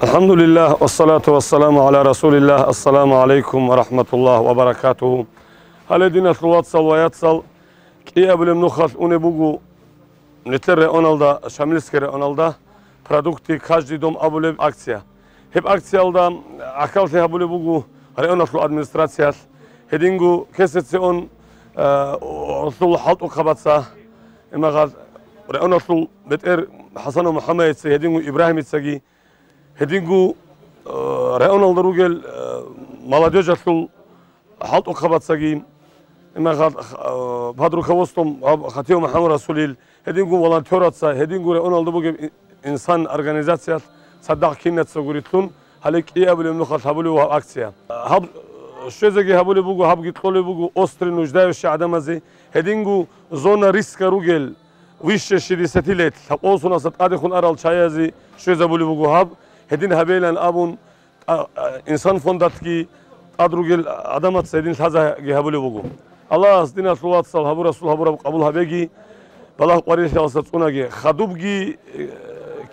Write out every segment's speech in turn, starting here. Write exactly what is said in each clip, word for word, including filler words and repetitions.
Алхамдулиллагь, вассалату вассаламу гӀала расулиллагь, ассаламу гӀалайкум ва рахматуллагь ва баракатугьу. Гьале, диналъул вацал ва яцал, кӀиабилеб нухалъ унеб буго нилъер районалда, Шамилский районалда «Продукты каждый дом» абулеб акция. Гьеб акциялда гӀахьаллъи гьабулеб буго районалъул администрациялъ, гьединго КСЦО-н, э, лъул хӀалтӀухъабаца, имагьал районалъул бетӀер ХӀасанов МухӀаммадица, гьединго Ибрагьимицаги, гьединго, э, районалда ругел, э, молодёжалъул хӀалтӀухъабацаги, имагьал, э, под руководством гьаб Хатиев МухӀаммад Расулил, гьединго волонтёраца, гьединго районалда бугеб и-, инсан организациялъ цадахъ кинаца гурелъун, гьале кӀиабилеб нухалъ гьабулеб буго гьаб акция. Гьаб, э, щвезеги гьабулеб буго, гьабги кьолеб буго острый нуждающий гӀадамазе, гьединго зона риска ругел, выше шестидесяти лет, лъабкъоялдаса тӀадехун арал чиязе щвезабулеб буго гьаб, гьедин гьабейилан абун, а, а, Инсан фондалъги тӀад ругел гӀадамаца гьедин лъазаги гьабулеб буго. Аллагьас, диналъул вацал, гьабурасул гьабураб къабул гьабеги, балагь къварилъиялдаса цӀунаги. Хадубги, э,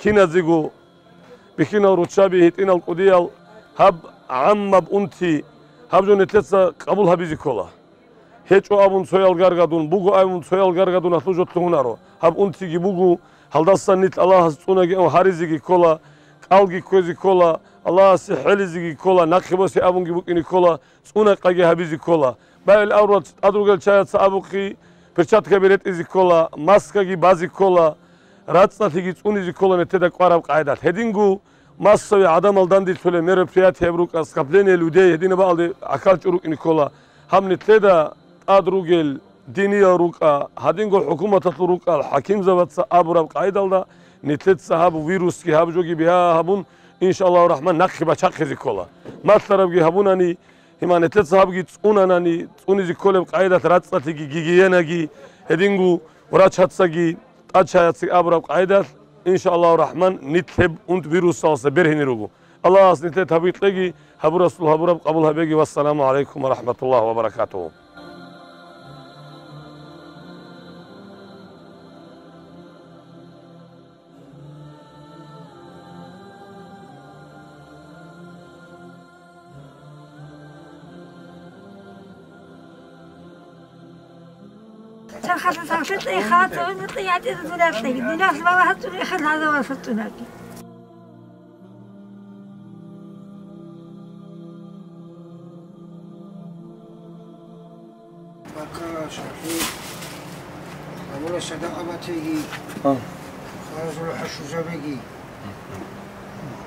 киназего, бихьинал руччаби, гьитӀинал кӀудиял, гьаб гӀаммаб унти, гьаб жо нилъеца къабул гьабизе ккола. ГьечӀо абун цоял гаргадун, буго абун цоял гаргадуналъул жо лъугьунаро. Гьаб унтиги буго, гьалдасан нилъ Аллагьас цӀунагиян гьаризеги ккола, кӀалги кквезе ккола, Аллагьасе хӀелизеги ккола, нахъе босе абунги букӀине ккола, цӀуна-къаги гьабизе ккола. Байбихьул аврал тӀад ругел чияца абухъе, перчаткаби ретӀизе ккола, маскаги базе ккола, рацӀцӀалъиги цӀунизе ккола нилъеда кӀвараб къайдалъ. Гьединго массовый гӀадамал данделъулеб мероприятияб рукӀа, скопление людей, гьединаб бакӀалде гӀахьал чӀурукӀине ккола. Гьаб нилъеда тӀад ругел диниял рукӀа, гьадинго хӀукуматалъул рукӀа, хӀакимзабаца абураб къайдалда, нилъеца гьаб вирусги гьаб жоги бигьа гьабун, иншааллагьу рахӀман, нахъе бачахъизе ккола. Малъарабги гьабунани, гьиманилъеца гьабги цӀунанани, цӀунизе кколеб къайдалъ рацӀцӀалъиги, гигиенаги, гьединго врачацаги, тӀадчаяцаги абураб къайдалъ, иншааллагьу рахӀман, нилъ гьеб унт вирусалдаса бергьине руго. Аллагьас нилъее тавпикъ кьеги, гьабурасул гьабураб къабул гьабеги. Вассаламу гӀалайкум ва рахматуллагьи ва баракатугьу. Баккала шархӀи, гьабула садакъа батиги, А. Харазул хӀашузабиги.